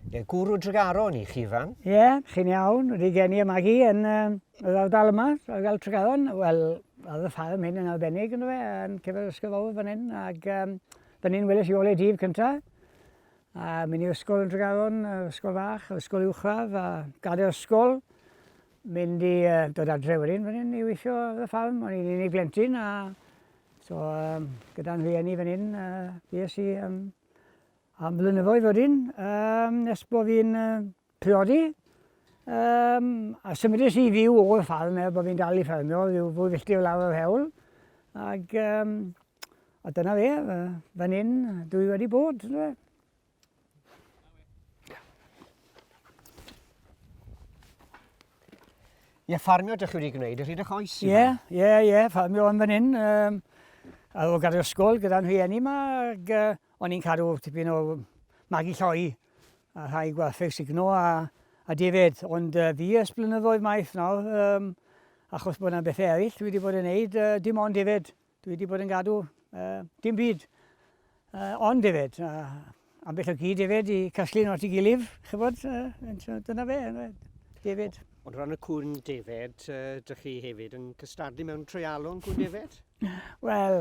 Ie, gwrw Tregaron i chi, Ifan. Ie, yeah, chi'n iawn. Wedi geni a magu yn um, yr ardal yma, ardal Tregaron. Wel, oedd y ffarm hyn yn arbennig, ynddo fe, yn cyfer ysgol fawr fan hyn, ac um, fan hyn weles i ole dydd cynta. A mynd i'r ysgol yn Tregaron, ysgol fach, ysgol uwchradd, a gadael ysgol, mynd i uh, dod adre wedyn fan hyn i weithio ar y ffarm. O'n i'n unig blentyn, a so um, gyda'n rhieni fan hyn, uh, fues i um, Am flynyddoedd wedyn, um, nes bod fi'n uh, priodi, um, a symudais i fyw o'r ffarm er bod fi'n dal i ffermio, rhyw fwy filltir lawr yr hewl, ac, um, a dyna fe, fan hyn dwi wedi bod. Yndyfe? Ie, ffarmio dych chi wedi gwneud yr hyd eich oes? Ie, ie, ie, ffarmio yn fan hyn. Um, ar ôl gadael ysgol gyda'n rhieni yma, ac uh, o'n i'n cadw tipyn o magu lloi a rhai gwartheg sugno a, a defed, ond uh, fi ers blynyddoedd maith nawr, um, achos bod yna bethau eraill dwi wedi bod yn neud, uh, dim ond defed. Dwi wedi bod yn gadw uh, dim byd, uh, ond hefyd, uh, ambell o gyd hefyd i casglu nhw at ei gilydd, chybod, uh, dyna fe, defyd. Ond rhan y cwn defed, uh, dych chi hefyd yn cystadlu mewn treialon cwn defed? Wel,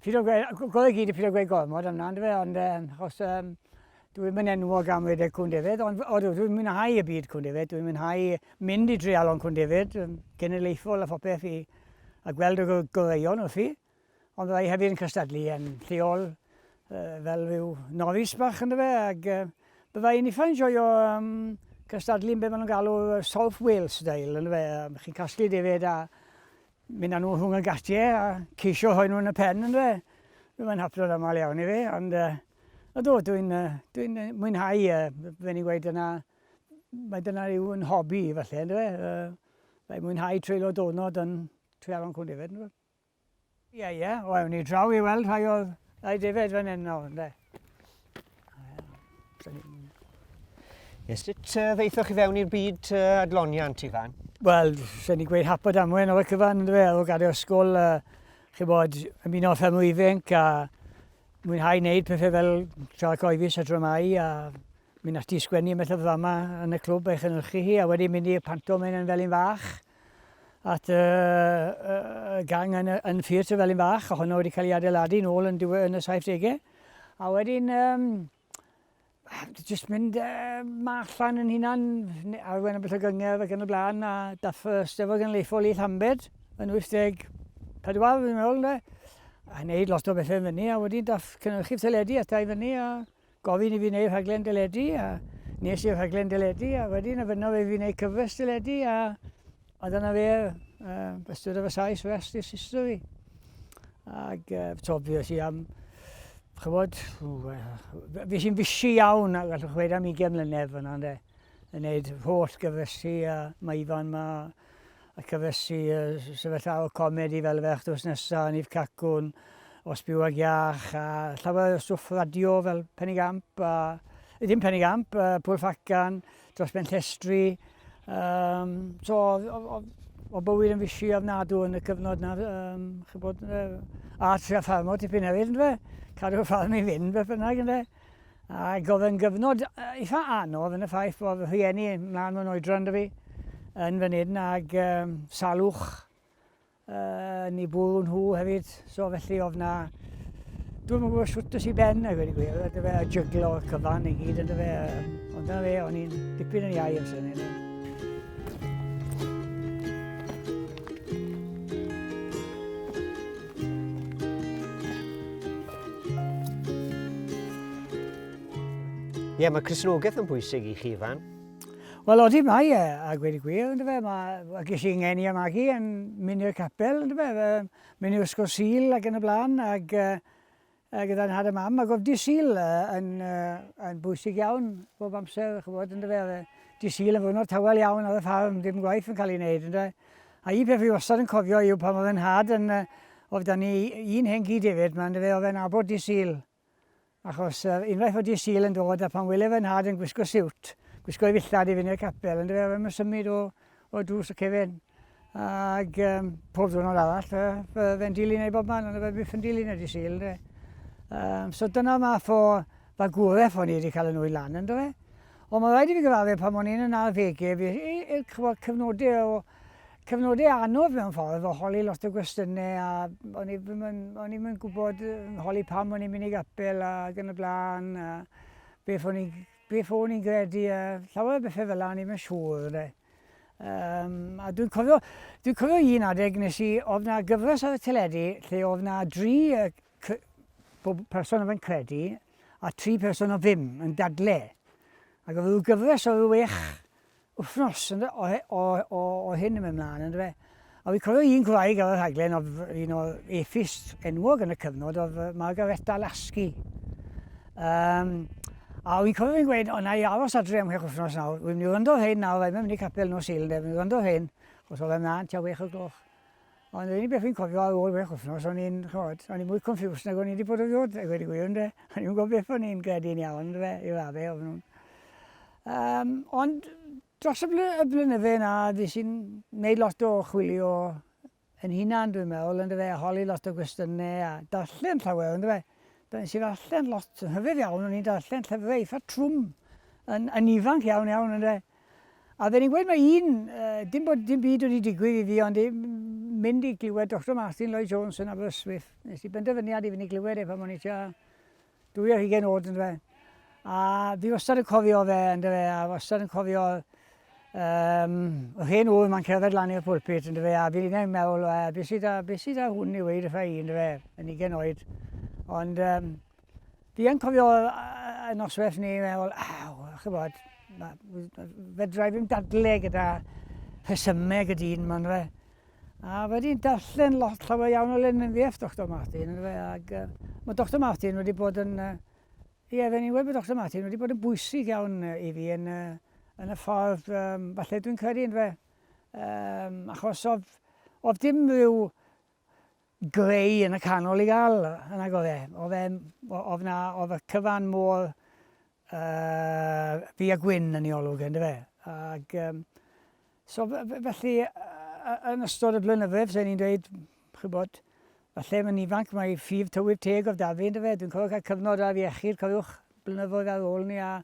pido gweud, gorau gyd i pido gweud gormod am na, ond um, achos um, dwi'n mynd enwog am redeg cwn defed, ond odw, dwi'n mwynhau y byd cwn defed, dwi'n mwynhau mynd i dreialon cwn defed, genedlaethol a phopeth i a gweld y goreuon wrthi, ond byddai hefyd yn cystadlu yn lleol fel rhyw novice bach ynddo fe, ac byddai'n eitha enjoio um, cystadlu yn beth maen nhw'n galw South Wales style, ynddo fe, um, chi'n casglu defed a mynd â nhw rhwng y gatiau a ceisio rhoi nhw yn y pen, ynddo fe. Mae'n haplo'n aml iawn i fi, ond uh, ydw, dwi'n uh, dwi mwynhau, uh, fe ni'n gweud yna, mae dyna yw yn hobi falle, ynddo fe. Uh, Mae'n mwynhau treulio diwrnod yn Treialon Cŵn Defaid, yndyfe? Ie, ie, o, ewn ni draw i weld rhai o'r rhai defaid fan hyn nawr, ynde. Ie, sut uh, ddeithoch chi fewn i'r byd uh, adloniant, Ifan? Wel, sen ni'n gweud hap a damwen o'r cyfan, yndyfe, ar ôl gadael ysgol, uh, chi bod, ymuno â ffermwr ifanc a mwynhau wneud pethau fel siarad coefus a dramau a Mynd ati i sgwennu ambell o ddrama yn y clwb a'i chynhyrchu hi, a wedyn mynd i'r pantomeim yn Felin Fach at y, y, y gang yn, yn Theatr Felin Fach, a honno wedi cael ei adeiladu nôl yn, diwe, yn y 70au. A wedyn, um, jyst mynd uh, ma allan yn hunan, arwen ambell o gyngerdd ac yn y blaen, a dath y Steddfod Genedlaethol i Llambed yn 84, fi'n meddwl, ynde? A wneud lot o bethau fyny, a wedyn dath cynhyrchydd teledu ata i fyny, a Gofyn i fi wneud rhaglen deledu a nes i'r rhaglen deledu a wedyn ofynnodd e i fi wneud cyfres deledu a, a dyna fe, uh, ystod of a size rest is history. Ac uh, to, fi i am, chybod, fi sy'n fisi iawn, a gallwch ddweud am 20 mlynedd fyna, ynddo, yn gwneud holl gyfresi a mae Ifan ma, a cyfresi uh, sefyllfaoedd comedi fel Ferch Drws Nesa, Nif Cacwn, Os Byw ag Iach, a llawer o stwff radio fel Penigamp, a, ddim Penigamp, uh, Pwyl Ffacan, Dros Ben Llestri. Um, so, o, o, o bywyd yn fysi ofnadw yn y cyfnod na, um, chybod, uh, a trio ffarmo tipyn hefyd, ynddo fe? Cadw'r ffarm i fynd, beth bynnag, ynddo Ac oedd yn gyfnod eitha anodd yn y ffaith bod fy rhieni mlaen mewn oedran 'da fi yn fan hyn ag um, salwch uh, yn ei bwrw nhw hefyd. So felly oedd na... Dwi'n gwybod sut dys i ben a gweud y gwir, ynddo fe, a jyglo cyfan i gyd ynddo fe. Ond dyna fe, o'n i'n dipyn yn iau amser hynny. Ie, yeah, mae Cristnogaeth yn bwysig i chi, Ifan. Wel, odi mae e, a gweud y gwir, ynddo fe, mae, ges i ngeni a magu yn mynd i'r capel, ynddo fe, mynd i'r ysgol Sul ac yn y blaen, ac uh, gyda'n nhad a mam, ac oedd di Sul uh, yn, uh, yn bwysig iawn bob amser, chybod, ynddo fe, di Sul yn fwrnod tawel iawn ar y ffarm, dim gwaith yn cael ei wneud, ynddo fe. A un peth fi wastad yn cofio yw pan oedd 'y nhad yn, oedd 'da ni un hen gi defaid 'ma yndyfe, oedd e'n nabod dydd Sul. Achos uh, unwaith oedd dydd Sul yn dod a pan wele fy nhad yn gwisgo siwt, gwisgo ei ddillad i fynd i'r capel, yndyfe, oedd e'n symud o, o drws y cefen. Ac um, pob diwrnod arall, uh, fe'n dilyn ei bob man, ond fe byth yn dilyn y dydd Sul, yndyfe. Um, so dyna math o fagwraeth o'n i wedi cael yn nwy lan, yndyfe. Ond mae'n rhaid i fi gyfadde pan o'n i'n yn arddegau, fi, ch'mod, cyfnodau o, cyfnodau anodd mewn ffordd, o holi lot o gwestiynau a o'n i ddim yn, o'n i'm yn gwybod, holi pam o'n i'n mynd i gapel ac yn y blaen, a beth o'n i'n, beth o'n i'n gredu a llawer o bethau fel 'na o'n i'm yn siŵr ynde. Um, a dwi'n cofio, dwi'n cofio un adeg nes i, oedd na gyfres ar y teledu lle oedd na dri bob person oedd yn credu a tri person o ddim yn dadle. Ac oedd rhyw gyfres o ryw wech wythnos o, o, o, o hyn yn mynd mlaen, yndyfe. A fi'n cofio un gwraig ar y rhaglen, oedd un o'r atheist enwog yn y cyfnod, oedd Margaretta Laski. Um, a fi'n cofio fi'n gweud, o na i aros adre am chwech wythnos nawr, fi'n mynd i wrando ar hyn nawr, fi'n mynd i capel nos Sul, fi'n mynd i wrando ar hyn, achos oedd e'n mlaen tua wech o'r gloch. Ond yr unig beth fi'n cofio ar ôl wech wythnos, o'n i'n, ch'mod, o'n i'n mwy confused nag o'n i wedi bod erioed, a gweud y gwir, ynde. O'n i'm yn gwybod beth o'n i'n gredu'n iawn, yndyfe, i raddau, oedden nhw'n. Um, ond dros y, bly y blynydde yna, fues i'n gwneud lot o chwilio yn hunan, dwi'n meddwl, yndyfe, a holi lot o gwestiynau a darllen llawer, yndyfe. Nes i ddarllen lot, yn hyfryd iawn, o'n i'n darllen llyfrau eitha trwm yn, yn ifanc iawn iawn, yndyfe. A fe ni'n gweud mae un, uh, dim bod dim byd wedi digwydd i fi, ond i mynd i glywed Dr Martin Lloyd Jones yn Aberystwyth. Nes i benderfyniad i fynd i glywed e pan o'n i tua 22 oed yn fe. A fi wastad yn cofio fe, yn fe, a wastad yn cofio um, yr hen ŵr ma'n cerdded lan i'r pulpit, yn fe, a fi'n unig meddwl, e, beth sydd â, beth sydd â hwn i weid wrtha i, yn fe, yn 20 oed. Ond um, Fi yn cofio y noswaith ni, meddwl, aw, chybod, fedra i ddim dadle gyda rhesymeg y dyn ma'n fe. A wedi darllen lot llawer iawn o lenyddiaeth Dr Martin, yn fe, ac uh, mae Dr Martin wedi bod yn, uh, ie, fe ni'n gweud bod Dr Martin wedi bod yn bwysig iawn i fi yn, uh, yn y ffordd, um, falle dwi'n credu, yn fe, um, achos oedd, oedd dim rhyw grey yn y canol i gael, yn nag oedd e. Oedd e, oedd na, oedd y cyfan mor uh, fi a gwyn yn ei olwg, ynddo fe. Ac, um, so felly, yn ystod y blynyddoedd, sy'n ni'n dweud, chybod, falle mae'n ifanc, mae ffif tywydd teg oedd da fi, ynddo fe. Dwi'n cofio cael cyfnod ar iechyd, cofiwch, blynyddoedd ar ôl ni, a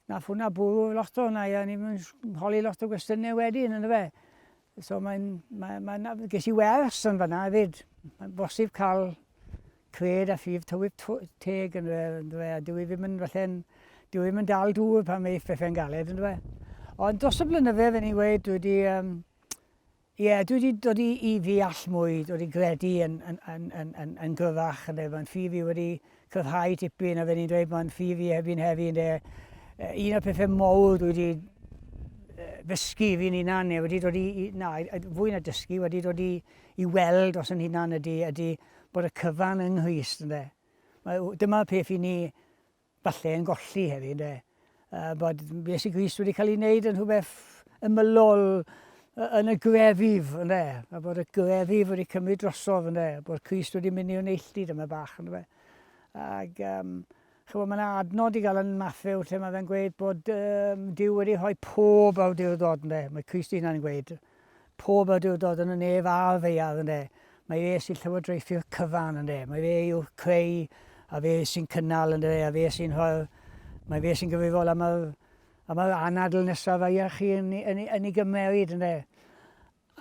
nath hwnna bwrw lot o hwnna, a ni'n holi lot o gwestiynau wedyn, ynddo fe. So mae'n, mae, mae, ges i wers yn fanna hefyd. Mae'n bosib cael cred a ffydd tywydd teg yn fe, a dwi ddim yn, falle'n, dwi ddim yn dal dŵr pan mae pethau'n galed, yn fe. Ond dros y blynyddoedd, fe ni'n gweud, dwi wedi, um, ie, dwi wedi dod i, i ddeall mwy, dod i gredu yn, yn, yn, yn, yn, yn gryfach, yn mae'n ffydd fi wedi cryfhau tipyn, a fe ni'n dweud mae'n ffydd fi erbyn heddi, ynde. Un o'r pethau mawr dwi wedi ddysgu fi'n hunan, neu wedi dod i, i na, fwy na dysgu, wedi dod i, i weld os yn hunan ydy, ydy bod y cyfan yng Nghrist, ynde. Mae, dyma'r peth i ni falle yn golli heddi, ynde. Uh, bod Iesu Grist wedi cael ei wneud yn rhywbeth ymylol yn y grefydd, ynde. A bod y grefydd wedi cymryd drosodd, ynde. Bod Crist wedi mynd i'r neilltu dyma bach, ynde. Ac, um, chybod, mae yna adnod i gael yn Matthew lle mae fe'n gweud bod um, Duw wedi rhoi pob awdurdod, ynde. Mae Crist ei hunan yn gweud, pob awdurdod yn y nef a'r ddaear, ynde. Mae fe sy'n llywodraethu'r cyfan, ynde. Mae fe yw'r creu, a fe sy'n cynnal, ynde, a fe sy'n rhoi'r... Mae fe sy'n gyfrifol am yr, am yr anadl nesaf a iach chi yn, yn, yn ei gymeryd, ynde.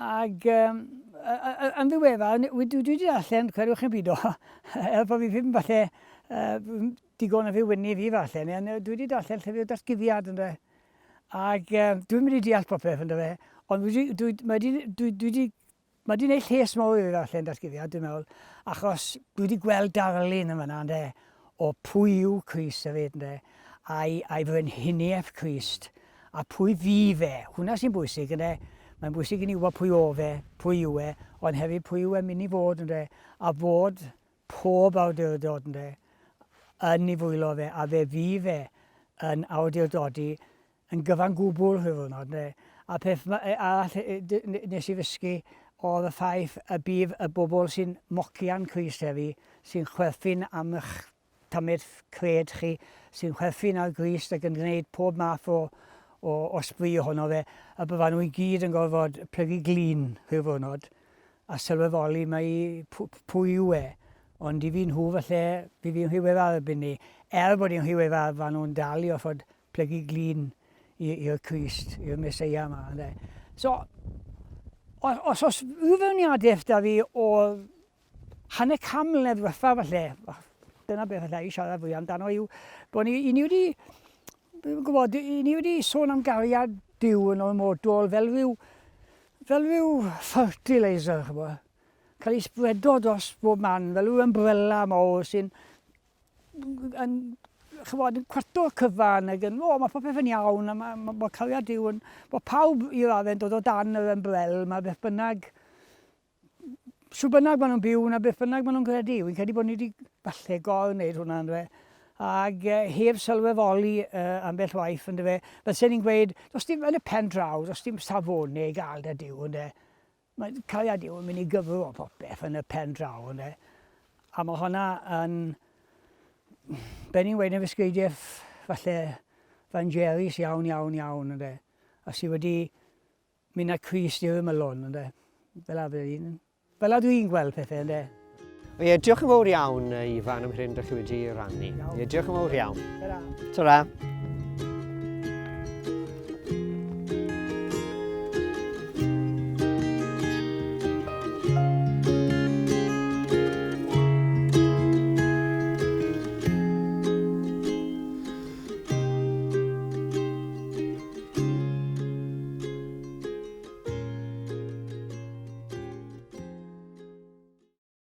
Ac um, yn ddiweddar, dwi, dwi wedi darllen, credwch chi'n byd o, er bod fi ddim falle uh, digon o fi fi falle, neu, dwi wedi darllen llyfr datguddiad, ynde. Ac um, dwi'n mynd i deall popeth, ynde fe, ond dwi, dwi, dwi, dwi, dwi, dwi wedi Mae wedi gwneud lles mawr i fi ddarllen Datguddiad, dwi'n meddwl, achos dwi wedi gweld darlun yn fanna, ynde, o pwy yw Crist hefyd, ynde, a'i, a'i frenhiniaeth Crist, a pwy fu fe. Hwna sy'n bwysig, ynde. Mae'n bwysig i ni wybod pwy o fe, pwy yw e, ond hefyd pwy yw e'n mynd i fod, ynde, a fod pob awdurdod, ynde, yn ei fwylo fe, a fe fu fe yn awdurdodi yn gyfan gwbl rhyw ddiwrnod ynde. A peth arall nes i ddysgu oedd y ffaith y bydd y bobl sy'n mocian Crist heddi, sy'n chwerthin am eich tamed cred chi, sy'n chwerthin ar Grist ac yn gwneud pob math o, o, o sbri ohono fe, y byddan nhw i gyd yn gorfod plygu glin rhyw ddiwrnod a sylweddoli mai pwy yw e. Ond i fi nhw falle, fi fi'n rhy weddar erbyn ni. Er bod hi'n rhy weddar, fan nhw'n dal i orfod plygu glin i'r Crist, i'r Meseia yma. Ynde? So, os, os oes rhyw feirniadaeth da fi o hanner can mlynedd ddiwetha falle, dyna beth allai i siarad fwy amdano yw bod ni, i ni wedi, dwi'n gwybod, i ni wedi sôn am gariad Duw yn ormodol fel rhyw, fel rhyw fertilizer, chybod, cael ei spredo dros bob man, fel rhyw umbrella mawr sy'n yn, chybod, yn cwarto'r cyfan ac yn, o, mae popeth yn iawn, a mae, mae, mae cariad Duw yn, mae pawb i raddau'n dod o dan yr umbrella, mae beth bynnag, shwt bynnag maen nhw'n byw na beth bynnag maen nhw'n credu. Wy'n credu bod ni wedi falle gor wneud hwnna, ynddo fe. Ac heb sylweddoli ambell waith, ynddo fe. Fel sy'n ni'n gweud, does dim, yn y pen draw, does dim safonau i gael da Duw, ynddo. Mae cariad Duw yn mynd i gyfro popeth yn y pen draw, ynddo. A mae hwnna yn... Be ni'n weud yn ddysgeidiaeth, falle, fanjerus iawn, iawn, iawn, ynddo. A sydd wedi Mynd â Crist i'r ymylon, ynde. Fel arfer un. Fel a dwi'n gweld pethau, ynde. Ie, diolch yn fawr iawn, Ifan, am hyn dych chi wedi rannu. Ie, diolch yn fawr iawn. Ta-ra. Ta-ra.